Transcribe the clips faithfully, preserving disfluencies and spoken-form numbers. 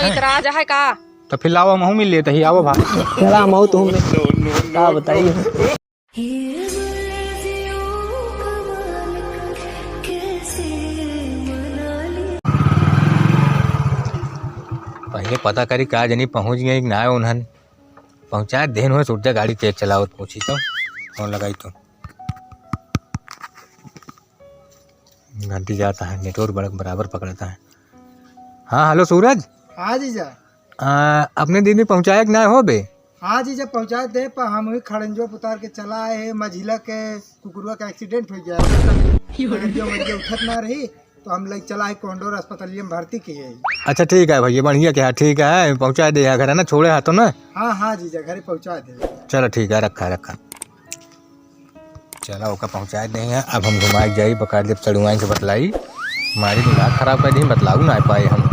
इतराज है का? तो फिर लावा, महू मिल लेते ही, आवा भा। चला, महू तुम का बताइए। पहिले पता करी का जनी पहुँच गए कि ना उन्हन। पहुँचा देन हो, सूरजा गाड़ी तेज चलावत पहुँची तो फोन लगाई तो। घंटी जाता है, network बड़ा बराबर पकड़ता है। हाँ, hello सूरज। हाँ जीजा। आ, अपने दीदी पहुँचाए कि ना हो बे? हाँ जीजा, पहुँचाए दे, पर हम ही खड़ंजो उतार के चला आए हैं, मझिला के कुकुरुआ का accident हो गया। मरिया, मरिया उठत ना रही, तो हम लइ चला है कोंडोर अस्पतालिया में भर्ती किए हैं। अच्छा ठीक है भैया, बढ़िया क्या, ठीक है, पहुँचा दे यहाँ घर है ना, छोड़े हाथों ना। हाँ, हाँ जीजा, घरे पहुँचा दे। चलो ठीक है, रखा, रखा। चला, ओका पहुँचाए दे हैं। अब हम घुमाए जाई, बका देब सड़ुआइन से बतलाई। हमारी दिमाग खराब कर दी, बतलाऊ ना पाए हम।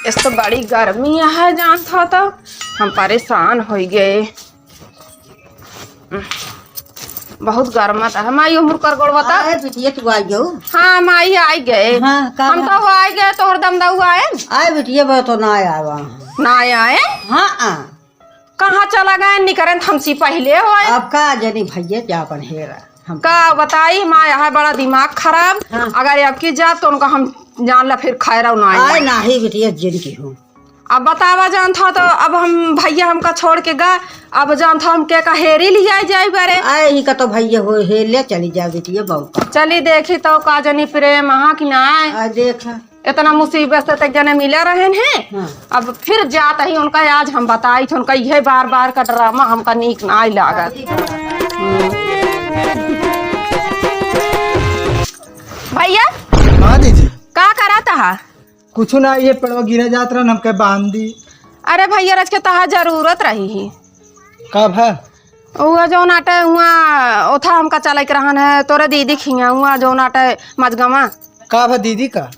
इस तो बड़ी गर्मी है, जानत हो तो हम परेशान हो गए। बहुत गरमात है। माई, ओ मुरकर गोड़वा ता। आए बिटिया, तू आई गयो? हाँ, माई, आई गए। हाँ, का हम बात? तो आई गए, तोहर दमदऊ आए। आए बिटिया, बा तो ना आवा। ना आए? हाँ, आ। कहाँ चला गए? निकरन हमसे पहिले हो आए। अब का जनी भैया, जा अपन हेरा। हम का बताई, माई, है बड़ा दिमाग खराब। हाँ। अगर अब की जात तो उनका हम जान ला फिर खैरा ना आए। आए नाही बिटिया, जिनकी हूँ। अब बतावा, जानत हो तो अब हम भैया हमका छोड़ के गा, अब जानत हो हम के का हेरी लियाई जाई बारे। आए ही का तो भैया हो, हे ले चली जा बिटिया बहू का। चली देखी तो का जनी प्रेम अहा कि ना आए। आ देखा। इतना मुसीबत से तक जने मिला रहन हैं। हाँ। अब फिर जात ही उनका आज हम बताई थे, उनका यह बार बार का ड्रामा हमका नीक ना लागत। भैया। हाँ दीदी। का करत हा? कुछ ना, ये पेड़वा गिरा जात रहन, हमके बांध दी। अरे भैया, रच के तहा जरूरत रही ही। का भा? उहा जौन आटे, उहा ओथा हमका चले के रहन है, तोरे दीदी खिया, उहा जौन आटे मजगवा। का भा दीदी का?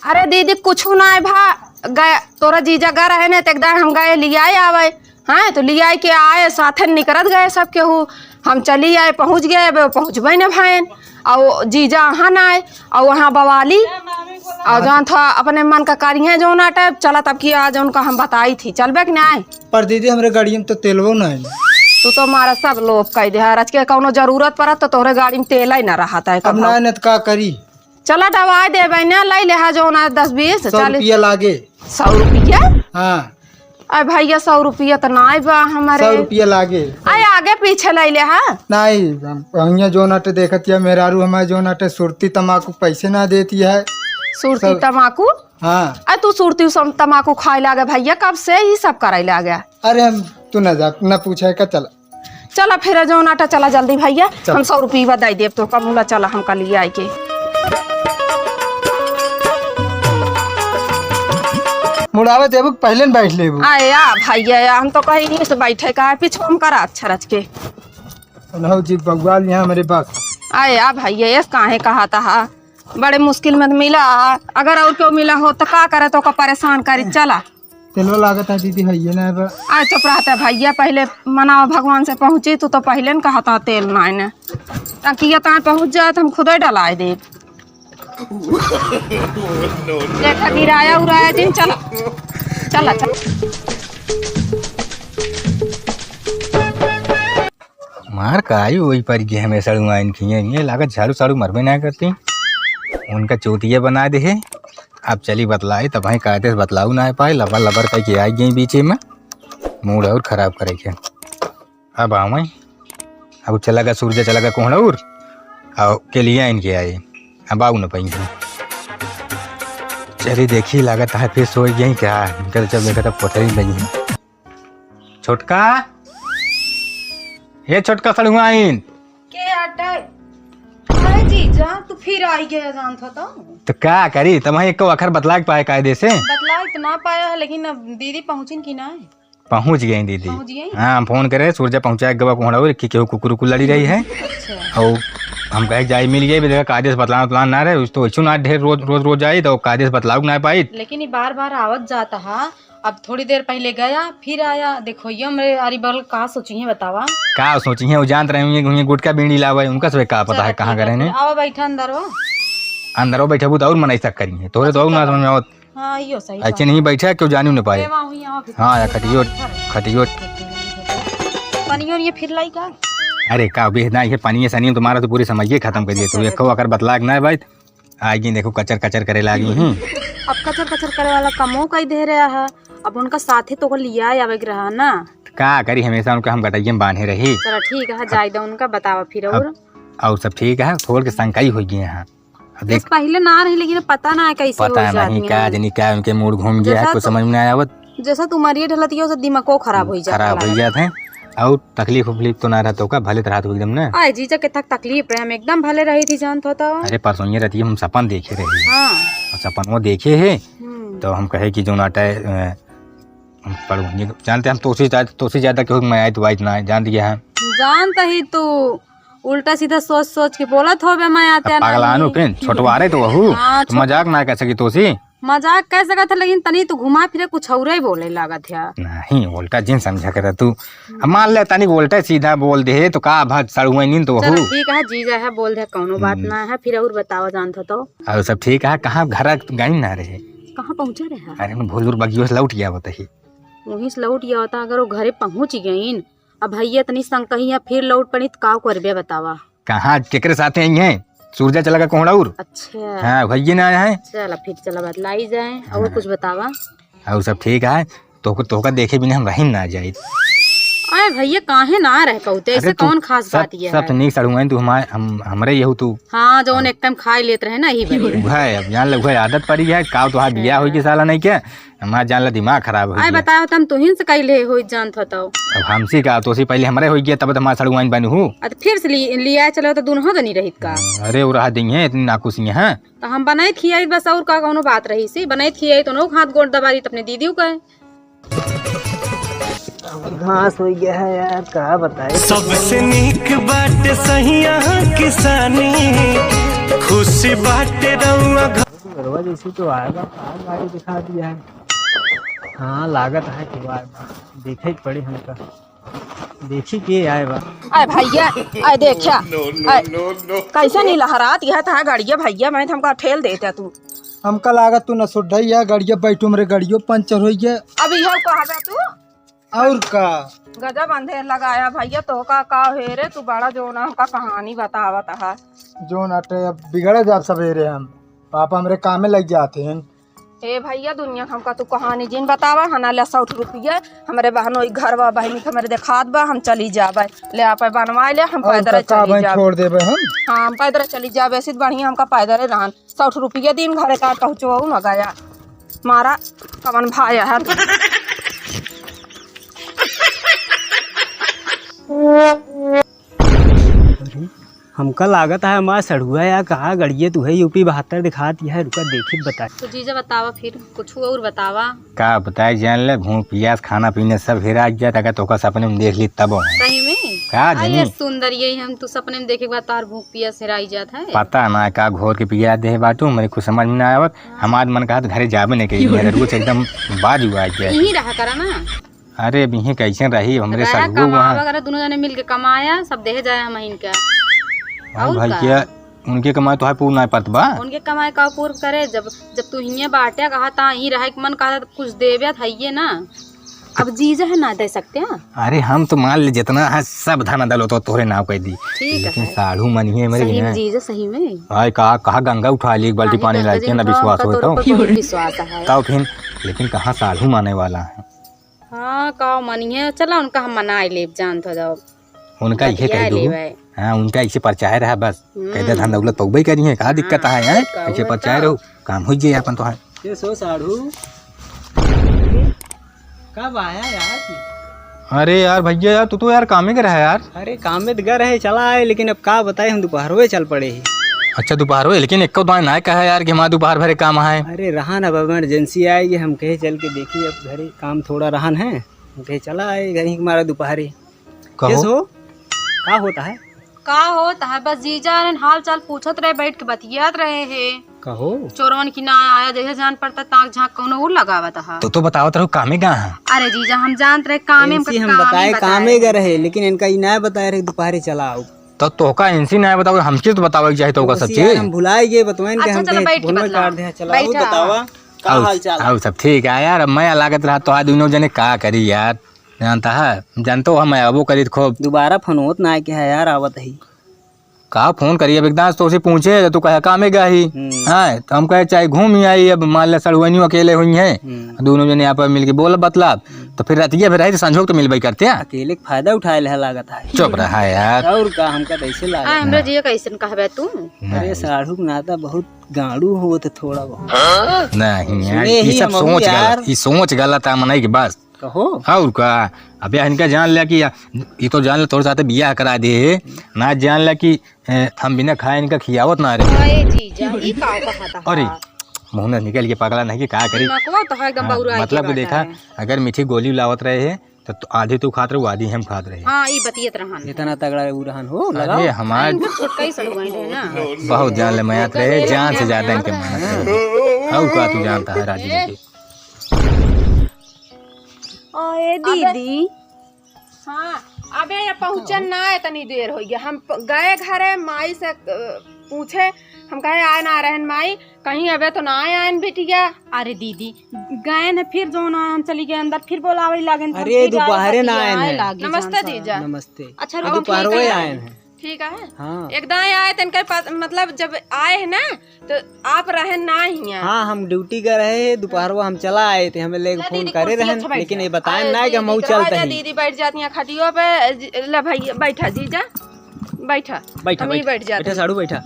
अरे दीदी, कुछ ना है भा, गए, तोरा जीजा गा रहे ने, त एक दाए हम गए लियाए आवे। हाँ, तो लियाए के आए, साथे निकरत गए सब केहू। हम चली आए, पहुँच गए, अब पहुँचबे न भएन। अउ जीजा अहा ना आए, अउ वहाँ बवाली, अउ जानत हा अपने मन का करिहे जौन आटे, चलत अब की आज उनका हम बताई थी, चलबे कि नाहीं? पर दीदी, हमरे गाड़िया में तो तेलवो नाहीं। तू तो मारा सब लोभ कइ दे, रच के कौनो जरूरत पड़त तो तोहरे गाड़ी में तेल ही ना रहत है अब कबो। नाहीं न त का करी? चला दवाई देबे ना, लइ लेहा जौन है दस बीस, सौ चालीस। रुपया लागे। सौ रुपया? हाँ। अरे भैया, सौ रुपया त नाई बा हमरे। सौ रुपया लागे। अरे आगे पीछे लइ लेहा। नाहीं, हम, हियाँ जौन आटे देखत या, मेहरारू हमारे जौन आटे सुरती तमाकू पैसे ना देती है। सुरती सब तमाकू? हाँ। अरे तू सुरती सम-, तमाकू खाए लागे भैया, कब से ई सब करे लागे? अरे हम, तू ना जा, ना पूछे का, चल। चला फिर जौन आटा, चला जल्दी भैया, चल। हम सौ रुपया दइ देब तो कमूला, चला हमका लियाइ के। मुड़ावे देबू कि पहिले न बैठ लेबू? आए या भैया, या हम तो कहीं नहीं से बैठे का है, पीछे हम करा अच्छा रच के। सुनाओ जी, बउआ लिया हमरे बस। आए या भैया, ये काहे कहा था, बड़े मुश्किल में मिला, अगर और क्यों मिला हो तो का करे, तो का परेशान करी, चला। तेलो लागत है दीदी, है ये ना बा। आ, चुप रहता है भैया, पहिले मनावा भगवान से पहुँची, तू तो पहिले न कहत हा तेल नाई ने। टंकिया ताए पहुँच जाए तो हम खुदे डलाए देब। देखा गिराया उराया जिन, चला। चला, चला। मार का आई वही पर गए हमें सड़ुआइन की, ये लागत झाड़ू साड़ू मरबे ना करती। उनका चोटिया बना दे है। अब चली बतलाई, तब वहीं कायदे से बतलाऊ ना पाए, लबर लबर कह के आई गई बीचे में, मूड और खराब करे के। अब आवे, अब चला गया सूरज, चला गया कोहड़ौर, और के लिए इनके आए, अब आऊ ना पाई। चली देखी, लागत है फिर सो गई क्या, इनकर जब देखा तब पथरी गई है। छोटका, हे छोटका सड़ुआइन। के आटे? अरे जीजा, तू फिर आई गया जानत हो तो? तो का करी, तब वहीं एको अखर बतला के पाए कायदे से? बतला इतना पाया है, लेकिन अब दीदी पहुँचिन कि ना? पहुँच गई दीदी। पहुँच गई? हाँ, हम फोन करे, सूरजा पहुँचा के गवा कोहड़ा हो, कि केहू कुकुर उकुर लड़ी रही है। अच्छा। और हम कहे जाई मिल गई, देखा कायदे से बतलाना उतलाना ना रहे, उस तो वैसू ना ढेर रोज, रोज, रोज आई, तो कायदे से बतलाऊ ना पाई। लेकिन ये बार बार आवत जाता है, अब थोड़ी देर पहिले गया, फिर आया। देखो, ये हमरे अरी बगल का सोची है, बतावा? का सोची है? वो जानत रहे होंगे, गुटखा बीड़ी लावे, उनका से का पता है कहाँ गए हैं। आवा, बैठा अंदर हो। अंदर हो, बैठा, वो तो और मनई शक करी है, तोरे तो और ना समझ में आवत। हाँ, यो सही ऐसे बात। नहीं बैठा, क्यों जानी न पाए। ए, वहाँ हुई, यहाँ फिर हाँ, या खटियो, खटियो। पनियो ये फिर लाई का? अरे, का बेहद ना, ये पनिये सनिये तुम्हारा तो पूरी समझिए खत्म कर दिए। तू अच्छा, एक अगर बतलाक ना है भाई, आइगी देखो कचर कचर करे लागी। हम्म। अब कचर कचर करे वाला कमो कई दे रहा है, अब उनका साथे तो को लिया आवे के रहा ना। का करी, हमेशा उनका हम गटैया में बांधे रही। चलो ठीक है, जाए दो उनका, बतावा फिर। और और सब ठीक है, थोड़ के शंकाई हो गए हैं। अब देख, पहिले ना रही, लेकिन पता ना है कैसे पता हो जाती नहीं का है। जनी का उनके मूड घूम गया है, जैसा कुछ तो समझ में ना आवत। जैसा तुम्हारी ढलत है, वैसा दिमागो खराब हो जाता खराब हो है। जात है। और तकलीफ उकलीफ तो ना रहत हो का, भले तो रहत हो एकदम ना। आए जीजा के तक तकलीफ रहे, हम एकदम भले रही थी, जानत हो तो। अरे परसों ये रहती हम सपन देखे रहे। हाँ। और सपन वो देखे है, हम्म। तो हम कहे कि जो नाटा, अ, हम पढ़ो, ये जानते हम तोसी ज्यादा, तोसी ज्यादा केहू के मयाइत वाइत ना है, जान दिया है। जानत ही तू उल्टा सीधा सोच सोच के बोलत होबे, मयाते अब ना पगलानो ही। पेन, छोटवारे तो वहू। हाँ, तो छोट- मजाक ना कह सकी तोसी। मजाक कह सकत है, लेकिन तनी तू घुमा फिरे कुछ औरे बोले लागत है। नहीं, उल्टा जिन समझा कर तू। अब मान ले तनी उल्टा सीधा बोल दे तो का भा सड़ुआइन तो चलो वहू। ठीक है, जीजा है, बोल दे, कौनो बात हम्म। ना है। फिर और बतावा जानत हो तो। और सब ठीक है, कहाँ घर गई ना रहे? कहाँ पहुँचा रहे? अरे, हम भोलुर बगियो से लौट गया बताही। वहीं से लौट गया होता, अगर वो घरे पहुँच गईन, अब भैया इतनी संग कहीं है, फिर लौट पड़ी तो का करबे बतावा? कहाँ, केकरे साथे आई हैं? सूरजा चला गया कोहड़ाउर। अच्छा। हाँ, भैया ना आया है। चला फिर, चला बतलाई जाए। और हाँ। कुछ बतावा? और सब ठीक है। तोहका, तोहका देखे बिना हम रही ना जाइत। अरे भैया, काहे ना रह पाउते? अरे ऐसे तू कौन खास सब, बात ये सब है? तो नीक सड़ुआइन तू हमारे, हम, हमरे यहू तू। हाँ, जौन हाँ। एक टाइम खाई लेत रहे ना, यही बड़ी। उहे, अब जान ले, उहे आदत पड़ी है, का तोहार बियाह हाँ। होई के साला नहीं क्या? हमार जान ला दिमाग खराब हो आए गया। बताओ, तम तुहिन से कैले हो जानत हो तो। अब हमसे का, तोसी पहले हमरे हो गया, तब तो हमार सड़ुआइन बनी हूँ। अब फिर से लि-, लिया चलो तो दुनहो जनी रहित का। अरे, वो रहा दी है, इतनी नाकुसी है। तो हम बनाइत खियाइत बस, और का कौनो बात रही सी, बनाइत खियाइत तो नोक हाथ गोड़ दबा दी अपने दीदी का। घास हो गया है यार, का बताए। सबसे नीक बाटे सहिया किसानी, खुशी बाटे रउआ घर। गरवा जैसे तो आएगा, का गाड़ी दिखा दिया है। हाँ, लागत है कि आए बा। देखे के पड़ी हमका। देखी के आए बा। आए भैया, आए देखा। No, no, आए, no, no। कैसे नहीं लहरात यह था गड़िया भैया, मैं तो हमका ठेल देता तू। हमका लागत तू न सुधरैया, गड़िया बैठू हमरे गड़ियो पंचर हो गया। अब यह कहा बा तू? और का? गजब अंधेर लगाया भैया, तो का, का हे रे, तू बड़ा जो ना हमका कहानी बतावत है। जो ना टे अब बिगड़े जाब सवेरे हम, पापा हमरे कामे लग जाते हैं। ए भैया, दुनिया हमका तू कहानी जिन बतावा, हना ले सौ रुपये, हमरे बहनोई घरवा बहिनी के हमरे देखात बा, हम चली जाबे, ले आपे बनवाए ले, हम और पैदल का, का चली बहन जाबे। छोड़ देबे हम? हाँ, हम पैदल चली जाबे, ऐसे बढ़िया हमका पैदल रहन। सौ रुपये दिन घरे का पहुँचो न गया, मारा कवन भाई है। अरे, हमका लागत है हमार सड़ुआ या कहाँ गड़िए तू है, यूपी बहत्तर दिखात यह, रुका देखित बताए। तो जीजा बतावा फिर, कुछ और बतावा। का बताए जान ले, भूख पियास खाना पीना सब हेरा जात, अगर तोका सपने में देख ली तब। सही में? का अरे जनी? सुंदर, यही हम तू सपने में देखे के बाद तार भूख पियास हेराई जात है। पता ना का घोर के पिया दे बाटू, मेरे कुछ समझ में ना आवत। हाँ। हमार मन कहत घरे जाबे नहीं करी, मेरे रोज एकदम बाजू आ गया। यहीं रहा करा ना। अरे, अब यहीं कैसे रही, हमरे रहा, सड़ुआ कमावा वहाँ। करा, दोनों जने मिल के कमाया, सब देहे जाए हम इनका। हाँ और भैया, का? उनके कमाई तो है पूर ना परत बा। उनके कमाई का पूर करे, जब, जब तू हिये बाटे कहा ता, यहीं रहे के मन कहा ता, कुछ देबे त हइये ना। अब जीजा है ना दे सकते हैं। अरे, हम तो मान ले जितना है सब धन दौलत तो तोहरे नाव कर दी। ठीक लेकिन है। साढ़ू मनिहे मेरे सही में ना। जीजा, सही में। आय का, कहा गंगा उठा ली, एक बाल्टी हाँ, पानी गंगा लाई जी के ना उठाओ, विश्वास उनका हो तो तो। ऊपर बहुत विश्वास है। तब फिर, लेकिन कहाँ साढ़ू माने वाला है। हाँ, का मनिहे, चला उनका हम मनाए लेब, जानत हो जाओ। उनका इहे बतिया कह दू। लेबै। हाँ, उनका इसे परचाए रहा बस। हम्म। कह दे धन दौलत पौबे करी है, का दिक्कत हाँ, है, हैं? का इसे हुआ परचाए का? रहो, काम हो जाए अपन तो है। ये सो साढ़ू। कब आया यार तू? अरे यार भैया यार, तू तो यार कामे के रहा यार। अरे काम में तो गए रहे, चला आए, लेकिन अब का बताए, हम दोपहरवे चल पड़े ही। अच्छा दोपहरवे, लेकिन एको दाएं ना कहा यार कि हमारा दोपहर भरे काम है। अरे रहा ना, अब emergency आए, ये हम कहे चल के देखी, अब घरे काम थोड़ा रहन है, हम कहे चला आए घर ही हमारा दोपहरे। कहो। कैसे हो? का होता है? का होता है? बस जीजा रहन हाल चाल पूछत रहे, बैठ के बतियात रहे हैं। कहो। चोरवन की ना आया, जैसे जान पड़ता ताक झांक कौनो और लगावत हा। तो, तो बतावत रहो कामे गा है। अरे जीजा, हम जानत रहे कामे, इनसे हमका हम कामे बताए, बताए। कामे गा रहे, लेकिन इनका ई ना बताए रहे दुपहरे चला आओ। तो तोहका इनसे ना बताओ, हमसे तो बतावे के चाही तोहका सब चीज। हम भुलाए गए बतवाइन के। अच्छा, हम चलो, कहे बैठ के फोन में बतलाओ। काट दे, चलाओ, बैठा। बतावा, का हाल चाल है? और सब ठीक है यार। अब मैं लागत रहा तो आज दोनों जने का करी यार, जानता है, जानतो हम अबो करी खूब। दोबारा फोन होत ना के है यार, आवत ही। का फोन करी, अब एकदम तो उसे पूछे तो तू कहे कामे गा ही। हम्म। हाँ, तो हम कहे चाहे घूम ही आई, अब मान ले सड़ुआइनियो अकेले हुई हैं, हम्म। दोनों जने यहाँ पर मिलके बोल बतलाब, हम्म। तो फिर रतिया फिर रही तो संझोक तो मिलबे करते हैं। अकेले के फायदा उठाए ले लागत है। चुप रहा यार। और का, हमका तो ऐसे लागत आ, हमरा है। जिया कैसन कहबे तू? अरे नहीं। साढ़ू के नाता बहुत गाड़ू होत है थोड़ा बहुत। नहीं यार, सुने ये ही सब हम सोच यार। गलत, ये सोच गलत है मनई के बस। कहो। और का? अबे इनका जान ले कि या-, ये तो जान ले तोरे साथे बियाह करा दे है, ना जान ले कि, ए, हम बिना खाए इनका खियावत ना रहे। अरे जीजा, ई का कहत हा? अरे, मुंह में निकल के पगला नहीं कि का करी? नकवा तो है एकदम हाँ, बौराई के मतलब कि बात देखा, है। अगर मीठी गोली लावत रहे है, तो, तो आधी तू खात रहे, आधी हम खात रहे। हाँ, ई बतियत रहन। इतना तगड़ा उ रहन हो, अरे लगाओ। हमार इनका छोटका ही सड़ुआइन रहे ना। बहुत जान ले मानत रहे, जान से ज्यादा इनके मानत रहे। और का तू जानता है राजू जी के? ओ, ए अबे दीदी। हाँ, अबे ये पहुँचन ना, इतनी देर होइ गया। हम प-, गए घरे, माई से, अ, पूछे, हम कहे, "आए ना रहन माई?" कहीं, "अबे तो ना आए, आए न बिटिया।" अरे दीदी, गए न, फिर जो ना हम चली गए अंदर, फिर बोलावे लागन, अरे, फिर आए दोपहरे ना बिटिया, आए आए न। लागे नमस्ते जान सा। जीजा। नमस्ते। अच्छा, अब रुको, हम दोपहरो ठीक है। आए हैं। ठीक है। हाँ। एकदम आए थे, इनके पास, मतलब, जब आए हैं ना, तो आप रहन ना हियाँ। हाँ, हम ड्यूटी कर रहे हैं, दोपहरवा हम चला आए थे, हमें लेके ले फोन दीदी, करे कुर्सी रहन, अच्छा बैठ लेकिन जा। ये बताए अरे ना कि हम दीदी, चलते रह जा, हैं। दीदी बैठ जाती हैं खटियो पे, जी, ले भाई, बैठा जीजा, बैठा। बैठा, हम ही बैठा, बैठ जाते बैठा हैं। साढ़ू, बैठा।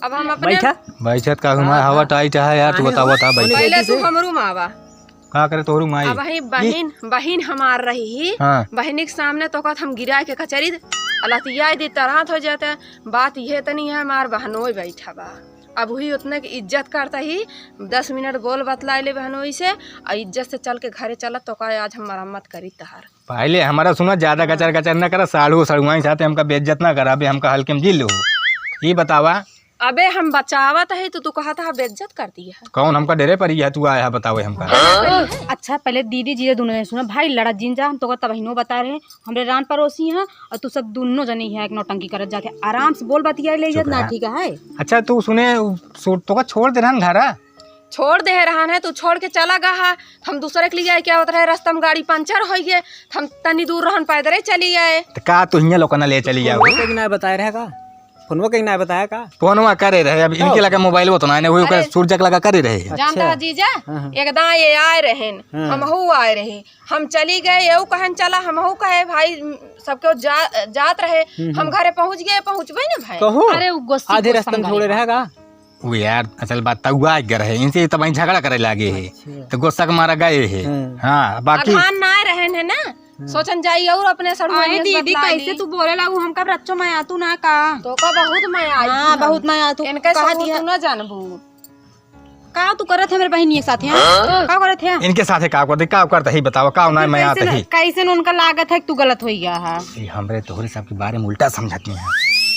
अब हम अपने बैठा। बैठत का हुआ, हाँ, हवा हाँ। टाइट है यार, तू काहे बताओ, हो? बता, बैठ। पहले तू हमरू में आवा। का करे तोहरी माई? अब वही बहिन, बहिन हमार रही ही। हाँ। बहिनी के सामने तो कहत हम गिराए के कचरी दे, अलतियाए दे, तरहत हो जाते। बात ये तनी है, हमार बहनोई बैठा बा। अब हुई उतने के इज्जत करता ही, दस मिनट बोल बतलाए ले बहनोई से, और इज्जत से चल के घरे चलत तो का आज हम मरम्मत करी तहार। पहले हमारा सुना, ज्यादा हाँ। कचर कचर न करा, साढ़ू सड़ुआई साथे हमका बेइज्जत न करा, अबे हमका हल्के में जी लो। ये बतावा, अबे हम बचावत है तो तू कहत है बेइज्जत कर दिया है। कौन हमका डेरे पर यह तू आया है बतावे हमका? अच्छा पहले दीदी जी दोनों जने सुना, भाई लड़ा जिन जा, हम तो तबहिनो बता रहे, हमरे रान पड़ोसी हैं और तू सब दोनों जने यहाँ एक नौटंकी करत जाते, आराम से बोल बतिया ले चुप ना, रहा। ठीक है? अच्छा तू सुने, उ, सो-, तोका छोड़ दे रहन घरा। छोड़ दे रहन है, तू छोड़ के चला गा हा, हम दूसरे के लिए क्या होत रहे, रास्ता में गाड़ी पंचर होइ गए, हम तनी दूर रहन पैदल ही चली आए। तो का तू हियाँ लोकना ले चली जाओ? फोनवा कहीं ना बताए रहे का? फोनवा कहीं ना बताया का? फोनवा करे रहे, अब इनके बताओ। लगे मोबाइल वो तो ना है, वही ओकर अरे। सूरज के लगा करे रहे। जानता अच्छा। है जीजा, हाँ, हाँ। एकदम ये आए रहेन, हाँ। हमहू आए रहे, हम चली गए, येऊ कहन चला, हमहू कहे भाई, सबके जा, जात रहे, हम्म, हम हम्म। घरे पहुँच गए, पहुँचबे ना भाई। कहो, अरे, उ गोस्सी आधे गोस्सम रास्ते में गाड़ी छोड़े बा। रहेगा। वो यार, असल बात तउआ के रहे, इनसे तब झगड़ा करे लागे है, अच्छा। तो गुस्सा के मारा गए है। हाँ। हाँ, बाकी अधान ना रहेन है ना, हाँ। सोचन जाई और अपने सड़ुआइनिया से दीदी, बतला कैसे ली। तू बोले लागू, हमका रच्चो मया तू ना का? तो का बहुत मया आई हाँ, थी हम। बहुत मया तू। इनके कहा सबूत दिया। तू ना जानबू। का तू करत है मेरे बहिनी के साथ, हैं? हाँ? का करत है? इनके साथे का करत, का करत है, बताओ, का ना तू मैं कैसे आता न, ही? कैसे न उनका लागत है कि तू गलत हो गया है? ये हमरे तोहरे सबके बारे में उल्टा समझत नहीं है।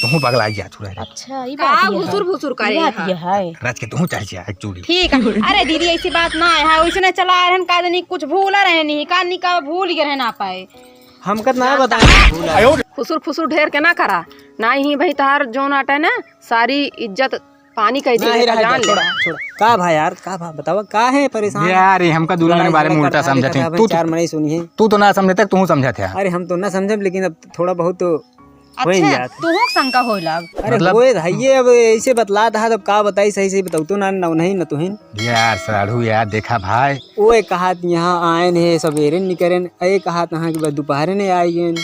तुहूँ पगला गया तू रह। अच्छा, ये का बात ये है। भुसुर भुसुर करे ये बात है। ये है। रात के तुहूँ चढ़ जा एक चूड़ी। ठीक है। अरे दीदी, ऐसी बात ना है, वैसे ना चला रहन का जनी, कुछ भूला रहन नहीं, का निका भूल गए रहन ना पाए। हमका तो ना जानता बताए। है। खुसुर खुसुर ढेर के ना करा, ना ही भाई तार जोन आटे ना, सारी इज्जत पानी कह दे, नहीं, रह जा, जान ले। छोड़ा, छोड़ा। का भा यार, का भा, बतावा, का है परेशान? यार, ये हमका दोनों के लड़ाई बारे में झगड़ा उल्टा करता समझत देखा है। था, तू तो, चार मनई सुनी है। तू तो ना समझे तक तू समझत है। अरे, हम तो ना समझब, लेकिन अब थोड़ा बहुत तो होई अच्छा, जात। तू हो शंका होए लाग। अरे, मतलब होए था, ये अब ऐसे बतलात है, तब का बताई, सही, सही बताऊ, तो ना, ना, नहीं, ना तुहिन। यार, साढ़ू, यार, देखा भाई। ओए, कहा यहाँ आयन है, सवेरे निकरेन, ए, कहा तहाँ कि बस दोपहरे ने आई गए।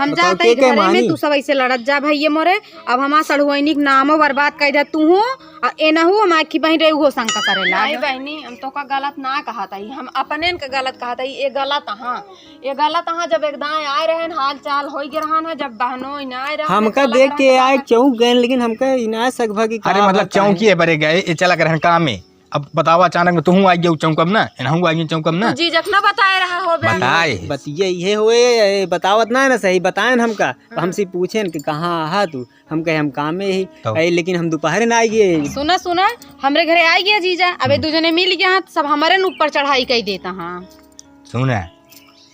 हम बताओ, जाते के, ही के घरे में मानी? तू सब ऐसे लड़त जा, भैया मोरे, अब हमार सढ़ुआइनी के नामो बर्बाद कर दे तू हो, और एनहू हमार की बहन रहे, उहो शंका करे लाग। नहीं बहनी, हम तो का गलत ना कहत हई, हम अपने के गलत कहत हई, ये गलत हाँ, ये गलत हाँ, जब एक दाएं आए रहन, हाल चाल होई गे रहन है, जब बहनोई ना आए रहन, हमका तो देख के आए चौंक गए, लेकिन हमका इनाय सकभा की अरे का मतलब बात है? चौंकी है बरे गए, ये चला के रहन काम में। अब बतावा, अचानक में तुहूँ आइ गया चौंकब ना, एनहूँ आइ गया चौंकब ना। तू जीजा क ना बताए रहा होबे। बताए। बतिया इहे होए, ए, बतावत ना है ना सही, बताएन हमका। हाँ। हमसे पूछेन कि कहाँ आहा तू, हम कहे हम कामे ही। तो? ए, लेकिन हम दोपहरे ना आइ गए। सुना, सुना, हमरे घरे आइ गया जीजा, अबे हम्म। दू जने मिल गया, सब हमरे न ऊपर चढ़ाई कइ देता हाँ। सुना,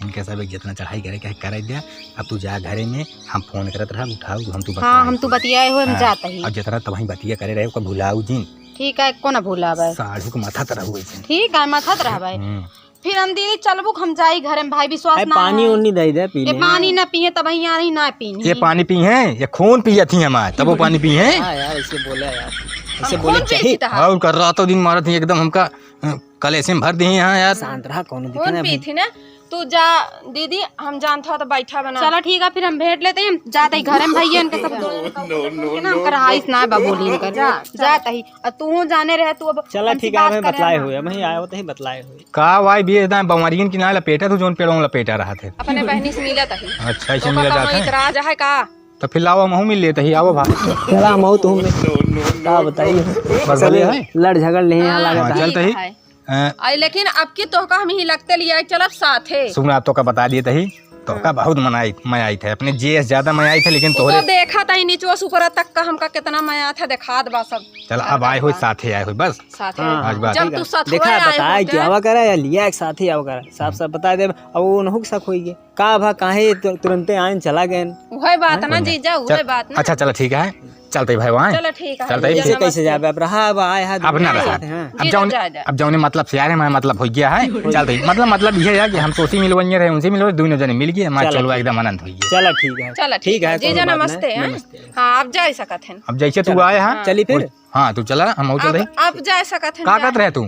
इनके सब एक जितना चढ़ाई करे के करे दे। अब तू जा घरे में, हम फोन करत रहा, उठाऊ, हम तू हाँ, बतियाए हम तू होई। बतियाए होई, हम हाँ, जात ही। अब जितना तबहीं बतिया करे रहे, ओकर भुलाऊ जिन। ठीक है, एको ना भुलावे। साढ़ू के माथा त रहू ऐसे। ठीक है, माथा त रहबे। हम्म। फिर हम दीदी चलबू, हम जाई घरे में, भाई विश्वास अरे, ना पानी है। उनी दे दे पी ए, ले। पानी ना पिए, तबहीं यहाँ नहीं ना पीनी। ये पानी पी हैं, ये खून पियत ही हमार, तब वो पानी पी हैं। हाँ यार, ऐसे बोले यार, हम ऐसे बोले खून चाहिए। पीती त है। और कर रहा तो दिन मारत ही एकदम हमका, अ, कलेसे में भर दिए यहाँ यार। शांत रहा, कौनो दिखे कौन ना पी भाई। थी ना? तू जा दीदी, हम जानत हो तो बैठा बना। चला ठीक है, फिर हम भेंट लेते हैं, हम जाते ही घरे में भैया इनके सब। No, no, no, ना, हम no। कर हाइस ना बा बोली इनकर। जा, जाते ही। और तू जाने रहे, तू अब चला हमसे ठीक है, बात हमें करे बतलाए ना। हुए, हम ही आए होते ही बतलाए हुए। का भाई भी इतना बंवरियन की ना लपेटा तू, जोन पेड़ों लपेटा रहा थे। अपने बहनी से मिला तही। अच्छा, ऐसे तो मिला का जाता है? इतराज है का? तो फिर लावा, महू मिल लेते ही, आवा भाई। चला, महू तुम में। No, no, no, का बताई? बस चले, बढ़िया है। लड़ झगड़ ले यहाँ हाँ, लागत हाँ, है। चलते ही। ठीक है। हैं? आई, लेकिन अब की तोहका हम ही लगते लिया, चलब साथे। सुना, तोका बता दिए तही, तोका हाँ। बहुत मनाई, मया आई थे। अपने जे से ज्यादा मया आई थे, लेकिन वो तोहरे तो देखा था ही नीचवा से ऊपर तक का हमका कितना मया था, देखात बा सब। चल, अब आए होई, हाँ। साथे आए होई, बस। साथे हाँ। आज बात। जब ठीक तू है। साथ देखा, आए बताए होते। कि आवा करा या लिया एक साथे आवा करा, साफ साफ बता दे। अब वो नहुक शक होई गए। का भा, काहे तु-, तुरंते आइन चला गएन? उहे बात हाँ? ना जीजा, उहे चल, बात ना। अच्छा, चला, ठीक है, चलते ही भाई वहाँ। चलो, ठीक है, चलते ही। जीजा, ऐसे कैसे नमस्ते। जाबे? अब रहा, अब आए हाथ अब ना रहा। हाँ। अब जीजा, जौन, जा, जा। अब जौने मतलब से आ रहे, हमारा मतलब हो गया है। चलते ही। मतलब, मतलब ये है कि हम सोची मिलवइये रहे, उनसे मिलवइये, दोनों जने मिल गए, हमारा चलो, चलवा ठीक। एकदम आनंद हो गया। चलो, ठीक है। चलो, ठीक ठीक है, है, कोनो जीजा, बात नमस्ते, नहीं। हैं? नमस्ते। हाँ, आप जा सकत हैं। अब जैसे तू आया है, हाँ। चलिए फिर। हाँ, तू चला, हम और चल आप, रही। आप जा सकत हैं, का जा। करत रहे तू?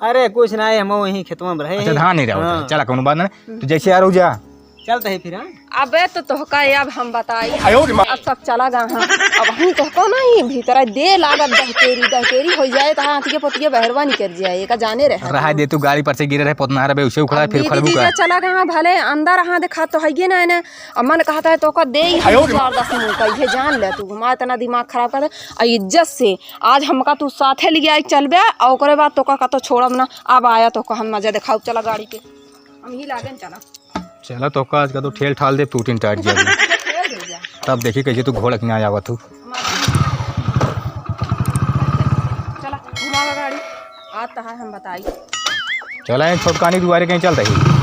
अरे, कुछ ना, हम वहीं खेतवा में रहे अच्छा, हैं। धान नहीं रहा हाँ। चला, कोनो बात ना। हम्म। तो जैसे आ रहू जा। चलते हैं फिर, हाँ? अबे तो तोहका ये अब हम बताई। आयो रे माँ। अब सब चला गया हाँ। अब हम तोहका नहीं, भीतर दे लागत दहकेरी, दहकेरी हो जाए तो हाथ के पोतिया बहरवा निकल जाए, एका जाने रहे। रहा दे, तू गाड़ी पर से गिरे रहे, पोतना रहे, उसे उखड़ा, अब फिर दीदी खड़बू जीजा का। चला गया हाँ, भले अंदर हाँ देखा तो है ये ना, ना। अब मन कहता है तोहका दे ही आयो रे माँ। चार दस मुँह का, ये जान ले तू, हमारा इतना दिमाग खराब कर दे। आ इज्जत से आज हमका तू साथे लिया चलबे, और ओकरे बाद तोका कतो छोड़ब ना। अब आया तोका हम मजा देखाऊ, चला गाड़ी पे, हम ही लागेन, चला। चला तोका आज का तो ठेल ठाल दे, टूटिन टाइट जाबे। तब देखी कैसे तू घोड़क ना आवत हूँ। चला, घुमावा गाड़ी, आता है हम बताई। चला, एक छोटकानी दुआरे कहीं चल रही।